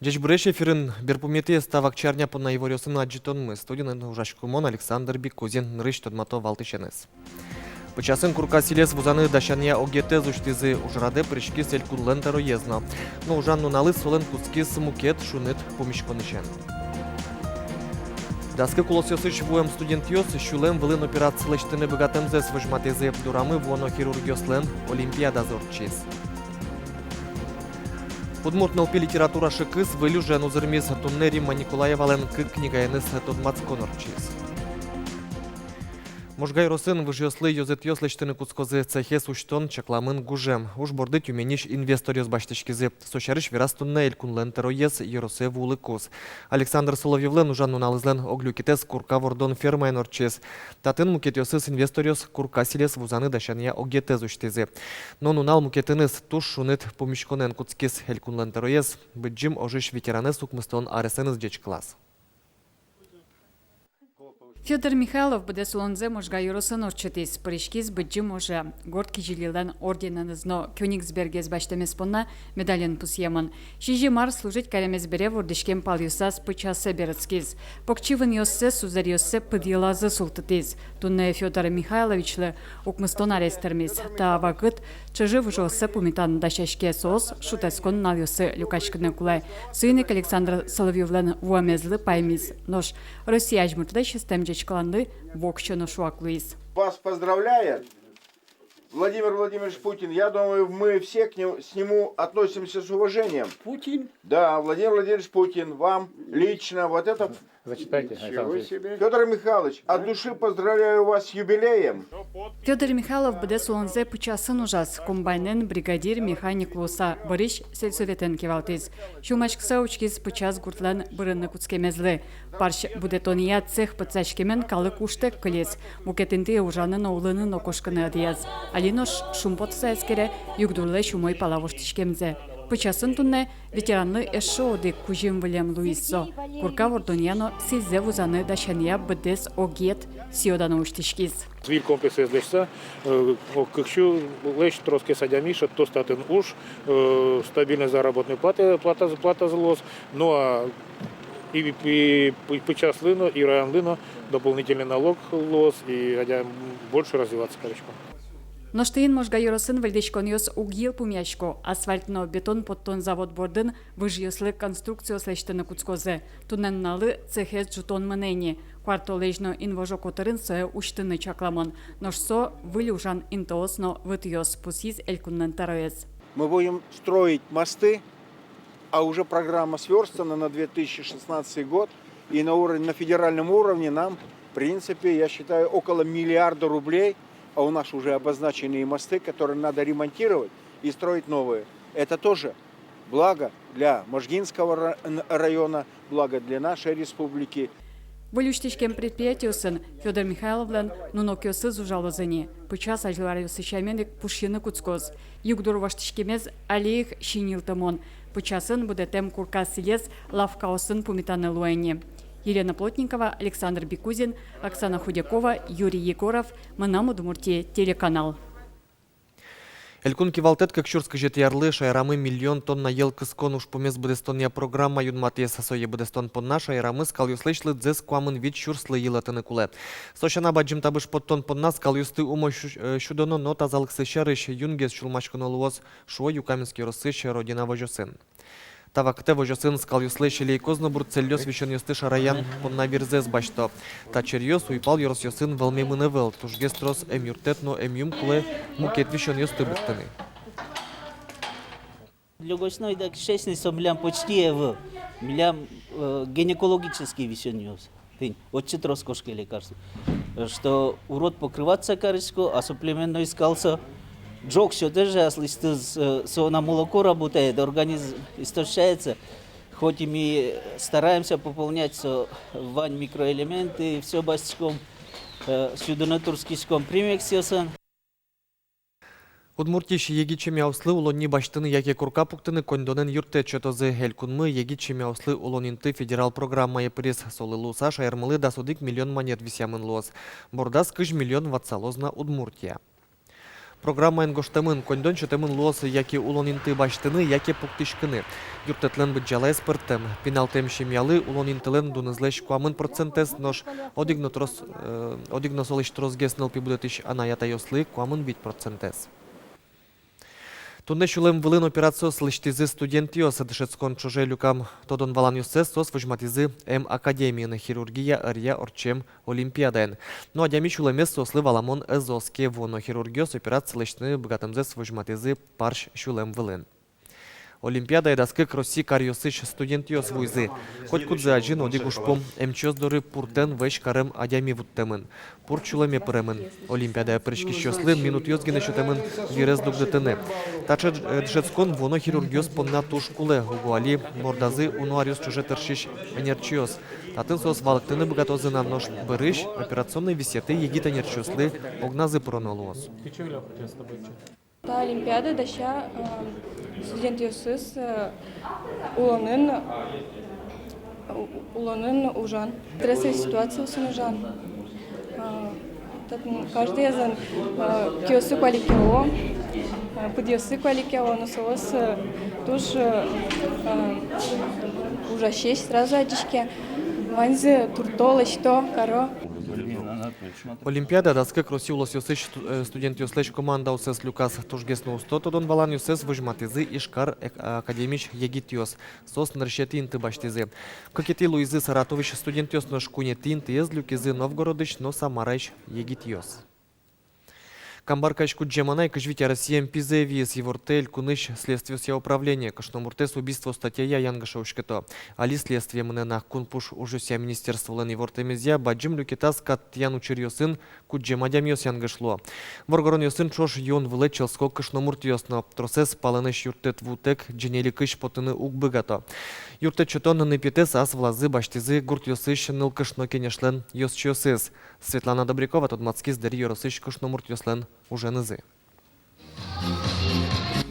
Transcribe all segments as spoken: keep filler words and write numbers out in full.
Ӟечбуресь! Эфирын берпуметӥез та вакчиарня понна иворъёсын адӟытонмы. Студиын ужасько мон, Александр Бикузин. Нырысь тодмато валтӥсеныз. Пычасын Курка сӥлез вузаны дасянъя огетэз усьтӥзы. Ужрадэ пыриськиз элькунлэн тӧроез но. Но ужан нуналыз солэн кутскиз мукет шуныт пумиськонысен. Дас кык улосъёсысь вуэм студентъёс сюлэм вылын операци лэсьтыны быгатэмзэс возьматӥзы. Дурамы вуоно хирургъёслэн олимпиадазы ортчиз. Удмурт нылпи литература шыкыс выль ужен узырмиз. Туннэ Римма Николаевалэн кык книгаеныз тодматскон ортчиз. Можга ёросын выжъёслы ёзэтъёс лэсьтыны кутскозы. Цехез усьтон чакламын гужем. Уж борды Тюменьысь инвесторъёс басьтӥськизы. Со сярысь вераз туннэ элькунлэн тӧроез ёросэ вуылыкуз. Александр Соловьёвлэн ужан нуналызлэн ог люкетэз курка вордон фермаын ортчиз. Татын мукетъёсыз инвесторъёс Курка сӥлез вузаны дасянъя огетэз усьтӥзы. Но нунал мукетыныз туж шуныт пумиськонэн кутскиз. Элькунлэн тӧроез Быдӟым ожысь ветеранэз укмыстон аресэныз ӟечкылаз. Фёдор Михайлов быдэс улонзэ Можга ёросын ортчытӥз, пыриськиз Быдӟым оже, Горд Кизилилэн орденэныз но Кёнигсбергез басьтэмез понна медален пусъемын. Сизьым ар служить каремез бере вордӥськем палъёсаз пычасэ берытскиз. Покчи вынъёссэ, сузэръёссэ пыд йылазы султытӥз. Туннэ Фёдор Михайловичлы укмыстон арес тырмиз. Та вакыт чыжы-выжыоссэ пумитаны дасяське, соос шутэтскон нуналъёсы люкаськыны кулэ. Соин ик Александр Соловьёвлэн вуэмезлы паймиз. Нош Россия азьмуртлэсь ыстэм ӟечкыланлы воксё но шуак луиз. Вас поздравляет Владимир Владимирович Путин. Я думаю, мы все к нему, с нему относимся с уважением. Путин? Да, Владимир Владимирович Путин, вам лично. Вот это Зачитайте, Александр Васильевич. Фёдор Михайлович, от души поздравляю вас с юбилеем. Фёдор Михайлов быдэс улонзэ пычасын ужаз, комбайнэн бригадир-механик луыса, бӧрысь сельсоветэн кивалтӥз. Сюлмаськыса учкиз пычас гуртлэн бырыны кутскемезлы. Парсь будэтонъя цех пытсаськемен калык ужтэк кылиз. Мукет интые ужаны но, улыны но кошкыны ӧдъяз. Али нош шумпотыса эскере югдурлэсь умой пала воштӥськемзэ. Пычасын туннэ ветеранлы эшшо одӥг кузьым вылэм луиз со. Курка вордонъя но сӥльзэ вузаны дасянъя быдэс огет сӥё-дано усьтӥськиз. Выль комплексэз лэсьтыса, э, о, кык сюлэсь тросгес адями шедьтоз татын уж, э, стабильной заработной плата, плата, платазы луоз. Ну а и, и, и пычаслы но, и районлы но дополнительный налог луоз, и адями больше развиваться кариськоз. Нош тӥни Можга ёросын выльдӥськонъёс уг йылпумъясько. Асфальт но бетон поттон завод бордын выжъёслы конструкциос лэсьтыны кутскозы. Туннэ нуналлы цехез ӝутон мынэ ни. Куартолэзь но инвожо котырын сое усьтыны чакламын. Нош со выль ужан интыос но вытъёс, пусйиз элькунлэн тӧроез. Мы будем строить мосты, а уже программа свёрстана на две тысячи шестнадцатый год. И на уровне, на федеральном уровне нам, в принципе, я считаю, около миллиарда рублей, а у нас уже обозначены и мосты, которые надо ремонтировать и строить новые. Это тоже благо для Можгинского ра-, н-, района, благо для нашей республики. Выль усьтӥськем предприятиосын Фёдор Михайловлэн нунокъёсыз ужалозы ни. Пычас азьло аръёсы сямен ик пушйыны кутскоз. Югдур воштӥськемез али ик синйылтымон. Пычасын будэтэм Курка сӥлез лавкаосын пумитаны луэ ни. Елена Плотникова, Александр Бикузин, Оксана Худякова, Юрий Егоров, «Мынам Удмуртие» телеканал. Элькун кивалтэт кык сюрс кызетӥ арлы шаерамы миллион тонна йӧл кыскон ужпумез быдэстонъя программа юнматӥз. Сое быдэстон понна шаерамы скалъёслэсь лыдзэс куамын вить сюрслы йылэтыны кулэ. Со сяна, бадӟым табыш поттон понна скалъёсты умой сю-, э, сюдоно но тазалыксы сярысь юнгес сюлмаськоно луоз, шуо Юкаменск ёросысь «Родина» возёсын. Та вакытэ возёсын скалъёслэсь лейкоз но бруцеллёз висёнъёсты шараян понна вирзэс басьто. Та черъёс уйпал ёросъёсын вӧлмемын ӧвӧл, тужгес трос эмъюрттэт но эмъюм кулэ мукет висёнъёсты быдтыны. Лёгочной да кишечной со милям почти ӧвӧл. Милям, э, гинекологический висёнъёс. Тӥни, отчы трос кошке лекарство. Что урод покрываться кариське, а суплеменной скал со ӝог сётэ же аслэсьтыз, э, со на молоко работает, организм истощается. Хоть и мы стараемся пополнять со вань микроэлементы, всё басьтӥськом, э, сюдыны турттӥськом премиксъёсын. Удмуртиысь егит семьяослы улонни басьтыны яке курка пуктыны коньдонэн юрттэт сётозы. Элькунмы «Егит семьяослы улон инты» федерал программае пыриз. Солы луыса шаермылы дас одӥг миллион манет висъямын луоз. Бордаз кызь миллион ватсалоз на Удмуртия. Программаын гожтэмын, коньдон сётэмын луоз яке улон инты басьтыны, яке пуктӥськыны. Юрттэтлэн быдӟалаез пӧртэм. Пиналтэм семьялы улон интылэн дунызлэсь куамын процентэз, нош одӥг но трос, э, одӥг но солэсь тросгес нылпи будэтӥсь анай-атайёслы куамын вить процентэз. Туннэ сюлэм вылын операциос лэсьтӥзы студентъёс. Дышетскон ӵоже люкам тодон-валанъёссэс соос возьматӥзы эм академиын хирургия ӧръя ортчем олимпиадаын. Но адями сюлэмез соослы валамон ӧз оске. Вуоно хирургъёс операци лэсьтыны быгатэмзэс возьматӥзы парсь сюлэм вылын. Олимпиадае дас кык Россия каръёсысь студентъёс вуизы. Котькудзы азьын одӥг ужпум: эмчиос доры пуртэн вӧсь карем адями вуттэмын. Пурт сюлэме пыремын. Олимпиадае пыриськисьёслы минутъёс гинэ сётэмын йырез дугдытыны. Таӵе, э, дышетскон вуоно хирургъёс понна туж кулэ, уго али бордазы уно аръёс ӵоже тыршись ӧнерчиос. Татын соос валэктыны быгатозы на, нош бӧрысь операционной висъетэ егит ӧнерчиослы огназы пыроно луоз. Та олимпиада дася, э, студентъёсыз, э, улонын, у-, улонын ужан. Стрессовой ситуациосын ужан. Э, татын каждыезлэн, э, киоссы куалекъяло, э, пыдъёссы куалекъяло, но соос, э, туж, э, э, ужасесь, сразу адӟиське. Ваньзы турто, лэсьто, каро. Олимпиада дас кык Россия улосъёсысь сту-, э, студентъёслэсь командаоссэс люказ. Тужгес но усто тодон-валанъёссэс возьматӥзы Ижкар эк-, академиысь егитъёс. Соос нырысетӥ инты басьтӥзы. Кыкетӥ луизы Саратовысь студентъёс, нош куинетӥ интыез люкизы Новгородысь но Самараысь егитъёс. Камбаркаысь кудӟем анай кызь вить аресъем пизэ вииз, ивортэ элькунысь следствиосъя управление. Кышномуртэз убийство статьяя янгыше уськыто. Али следствие мынэ на. Кун пуш ужъёсъя министерстволэн ивортэмезъя, бадӟым люкетаз кат тӥян учыръёсын кудӟем адямиос янгыш луо. Воргоронъёсын ӵош юон вылэ чӧлско кышномуртъёс но. Тросэз палэнысь юрттэт вутэк ӟенеликысь потыны уг быгато. Юрттэт сётон ныпъетэз ас вылазы басьтӥзы гуртъёсысь нылкышно кенешлэн ёзчиосыз. Светлана Добрякова тодматскиз Дэри ёросысь кышномуртъёслэн уженызы.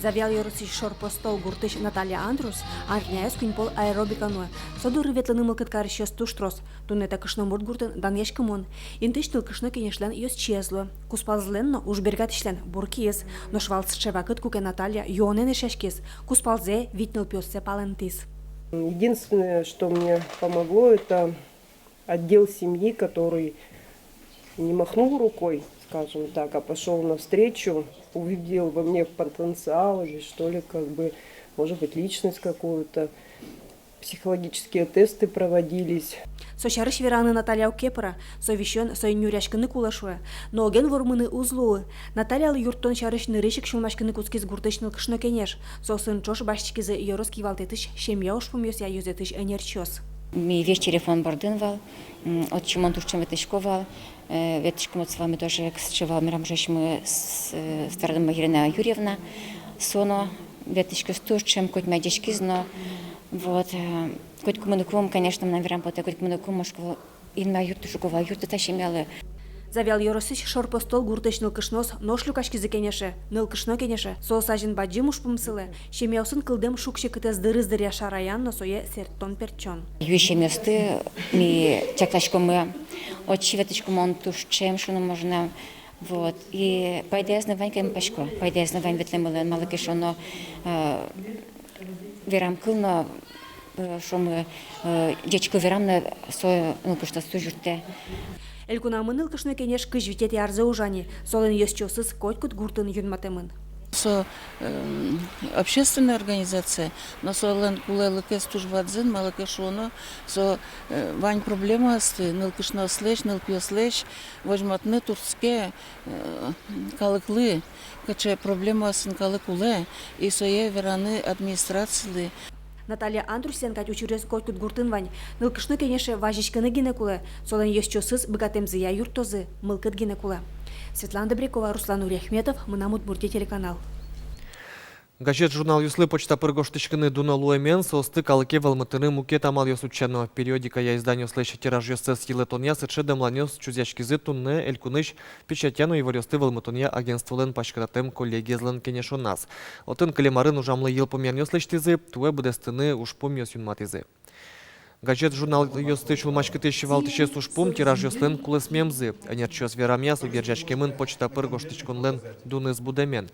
Завьял ёросысь Шорпостол гуртысь Наталья Андрус арняяз куинь пол аэробика нуэ. Со доры ветлыны мылкыд карисьёс туж трос. Туннэ та кышномурт гуртын данъяськымон. Интыысь нылкышно кенешлэн ёзчиез луэ. Кузпалзылэн но уж бергатӥсьлэн бур киыз. Нош вал сыӵе вакыт, куке Наталья юонэн эшъяськиз. Кузпалзэ, вить нылпиоссэ палэнтӥз. Единственное, что мне помогло, это отдел семьи, который не махнул рукой, скажем так, а пошёл навстречу, увидел во мне потенциал или, что ли, как бы, может быть, личность какую-то. Психологические тесты проводились. Со сярысь вераны Наталья уг ке пыра. Со висён, соин нюръяськыны кулэ, шуэ. Но оген вормыны уз луы. Натальялы юрттон сярысь нырысь ик сюлмаськыны кутскиз гуртысь нылкышно кенеш. Соосын ӵош басьтӥськизы ёрос кивалтэтысь семья ужпумъёсъя ёзэтысь ӧнерчиос. Ми весь телефон бордын вал, м, отчы мон туж ӵем ветлӥсько вал, э, ветлӥсько мон вал, ми тоже кыӵе вал, милям ужасьмы с-, э, Стародубова Елена Юрьевна, со но ветлӥськиз туж ӵем, котьма адӟиськиз но, вот, э, котькумыныкум, конечно, мынам верам потэ, котькумыныкум, может, Инмар юрттоз, шуко вал, юрттоз та семьялы. Завьял ёросысь Шорпостол гуртысь нылкышноос нош люкаськизы кенеше, нылкышно кенеше. Соос азьын бадӟым ужпум сылэ семьяосын кылдэм шуг-секытэз дырыз дыръя шараян но сое сэрттон-пертчон. Юи семьяосты ми чакласькомы, отчы ветлӥськомы туж ӵем, шуыны можно. Вот. И пайдаез но вань, кемпасько, пайдаез но вань ветлэмлэн, малы ке шуоно, э, верам кыл но, э, шуомы, э, ӟеч кыл верам но со нылкышноосты юрттэ. Элькунамы нылкышно кенеш кызь витетӥ арзэ ужа ни, солэн ёзчиосыз котькуд гуртын юнматэмын. Со, э, общественная организация, но солэн кулэлыкез туж бадӟым, малы ке шуоно, со, э, вань проблемаосты нылкышноослэсь, нылпиослэсь возьматыны туртске, э, калыклы, кыӵе проблемаосын калык улэ, и сое вераны администрацилы. Наталья Андрусен кадь учыръёс котькуд гуртын вань. Нылкышно кенеше вазиськыны гинэ кулэ, солэн ёзчиосыз быгатэмзыя юрттозы, мылкыд гинэ кулэ. Светлана Добрякова, Руслан Нуриахметов, «Мынам Удмуртие» телеканал. Газет-журналъёслы почта пыр гожтӥськыны дуно луэмен, соосты калыке вӧлмытыны мукет амалъёс утчано. Периодикая изданиослэсь тиражъёссэс йылэтонъя сыӵе дэмланъёс чузъяськизы туннэ элькунысь печатья но иворъёсты вӧлмытонъя агентстволэн паськытатэм коллегиезлэн кенешоназ. Отын кылем арын ужамлы йылпумъянъёс лэсьтӥзы, туэ быдэстыны ужпумъёс юнматӥзы. Газет-журналъёсты сюлмаськытӥсь валтӥсез ужпум — тиражъёслэн кулэсмемзы. Ӧнерчиос верамъя, со герӟаськемын почта пыр гожтӥськонлэн дуныз будэмен.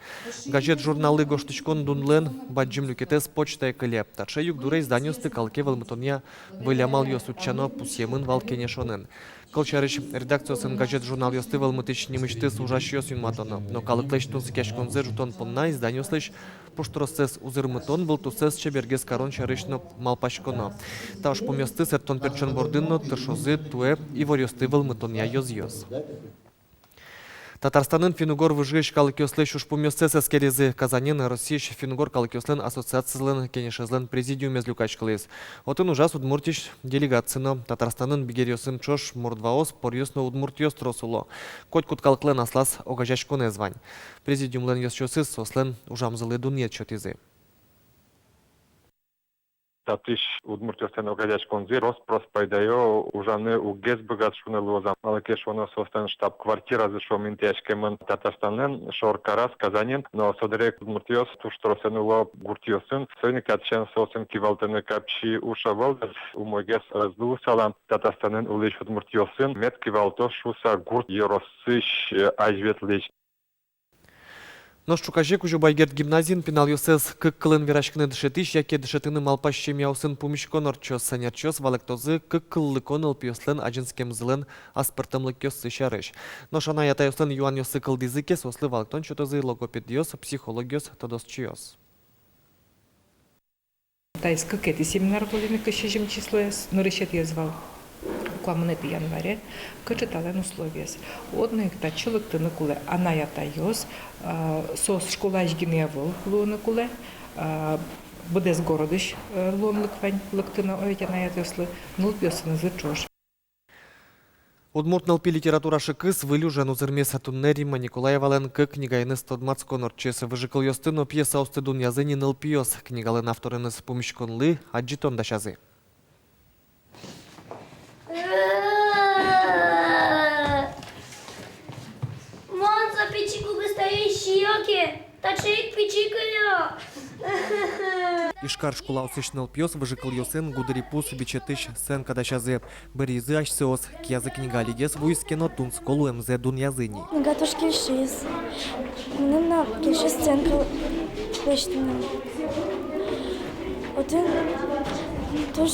Газет-журналлы гожтӥськон дунлэн бадӟым люкетэз почтае кыле. Таӵе югдуре изданиосты калыке вӧлмытонъя выль амалъёс утчано пусъемын вал кенешонын. Кылсярысь, редакциосын газет-журналъёсты вӧлмытӥсь нимысьтыз ужасьёс юнматоно. Но калыклэсь тунсыкъяськонзэ ӝутон понна изданиослэсь пуштроссэс узырмытон, вылтуссэс чебергес карон сярысь но малпаськоно. Та ужпумъёсты сэрттон-пертчон бордын но тыршозы туэ иворъёсты вӧлмытонъя ёзъёс. Татарстанын финн-угор выжыысь калыкъёслэсь ужпумъёссэс эскеризы. Казанын Россиысь финн-угор калыкъёслэн ассоциацизылэн кенешезлэн президиумез люкаськылӥз. Отын ужаз Удмуртиысь делегация но. Татарстанын бигеръёсын ӵош мордваос, поръёс но удмуртъёс трос уло. Котькуд калыклэн аслаз огазеяськонэз вань. Президиумлэн ёзчиосыз соослэн ужамзылы дунъет сётӥзы. Татысь удмуртъёслэн огазеяськонзы рос-прос пайдаё, ужаны уг гес быгаты шуыны луоз, малы ке шуоно соослэн штаб-квартиразы, шуом, интыяськемын Татарстанлэн шоркараз, Казанин, но со дыре ик удмуртъёс туж тросэн уло гуртъёсын. Соин ик татысен соосын кивалтыны капчи уж ӧвӧл, дыр, умойгес ӧз луысал-а Татарстанын улӥсь удмуртъёсын мед кивалтоз шуыса гурт, ёросысь, э, азьветлӥсь. Нош ӵуказе Кузебай Герд гимназиын пиналъёсыз кык кылын вераськыны дышетӥсь яке дышетыны малпась семьяосын пумиськон ортчоз. Ӧнерчиос валэктозы кык кыллыко нылпиослэн азинскемзылэн аспӧртэмлыкъёссы сярысь. Нош анай-атайёслэн юанъёссы кылдӥзы ке, соослы валэктон сётозы логопедъёс, психологъёс, тодосчиос. Таиз кыкетӥ семинар вылын ик, сизьым числоез, нырысетӥез вал куамынэтӥ январе. Кыӵе талэн условиез? Одно ик татчы лыктыны кулэ анай-атайёс, а, соос школаысь гинэ ӧвӧл луыны кулэ, а, быдэс городысь, э, луонлык вань лыктыны, о, ведь анай-атайёслы, нылпиосынызы ӵош. Удмурт нылпи литература шыкыс выль ужен узырмиз. Туннэ Римма Николаевалэн кык книгаеныз тодматскон ортчиз. Выжыкылъёсты но пьесаосты дунъязы ни нылпиос. Книгалэн автореныз пумиськонлы адӟытон дасязы. Мон со пичи кугыстаё сиё ке, таӵе ик пичи кылё. Ижкар школаосысь нылпиос выжыкылъёсын гудырипус бичетысь сценка дасязы. Быръизы асьсэос, киязы книга алигес вуиз ке но, тунсыко луэмзэ дунъязы ни. Книга туж кельшиз. Мыным но кельшиз сценка лэсьтыны. Отын туж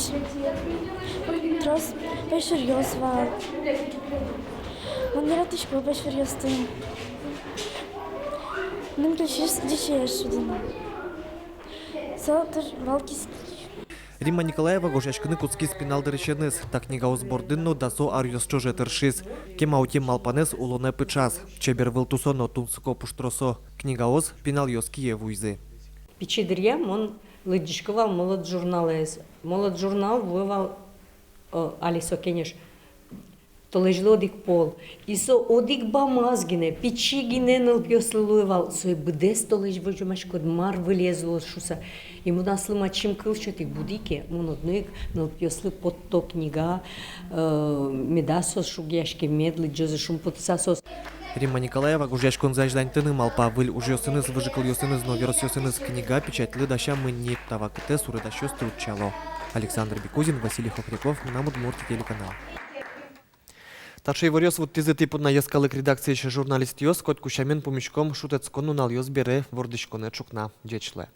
трос пӧйшуръёс вал. Мон яратӥсько пӧйшуръёсты. Мыным кельшиз ӟичыез шудыны. Со туж вал кискич. Римма Николаева гожъяськыны кутскиз пинал дырысеныз. Та книгаос бордын но дасо аръёс ӵоже тыршиз. Кема утем малпанэз улонэ пыӵаз. Чебер вылтусо но тунсыко пуштросо книгаос пиналъёс кие вуизы. Пичи дыръя мон лыдӟисько вал «Молот» журналэз. «Молот» журнал вуэ вал, э, али со «Кенеш». Толэзьлы одӥг пол. И со одӥг бамаз гинэ, пичи гинэ нылпиослы луэ вал. Сое быдэс толэзь возьмаськод, мар выльез луоз шуыса. И мон аслым ачим кыл сётӥ: буди ке, мон одно ик нылпиослы потто книга, э, медаз соос шугъяське, мед лыдӟозы шумпотыса соос. Римма Николаева гожъяськонзэ азьланьтыны малпа. Выль ужъёсыныз, выжыкылъёсыныз но веросъёсыныз книга печатьлы дасямын ни. Та вакытэ суредасьёсты утчало. Александр Бекузин, Василий Хохряков, «Мынам Удмуртие» телеканал. Таӵе иворъёс вуттӥзы тӥ понна йӧскалык редакциысь журналистъёс. Котьку сямен пумиськом шутэтскон нуналъёс бере вордӥськонэ ӵукна. Ӟеч луэ.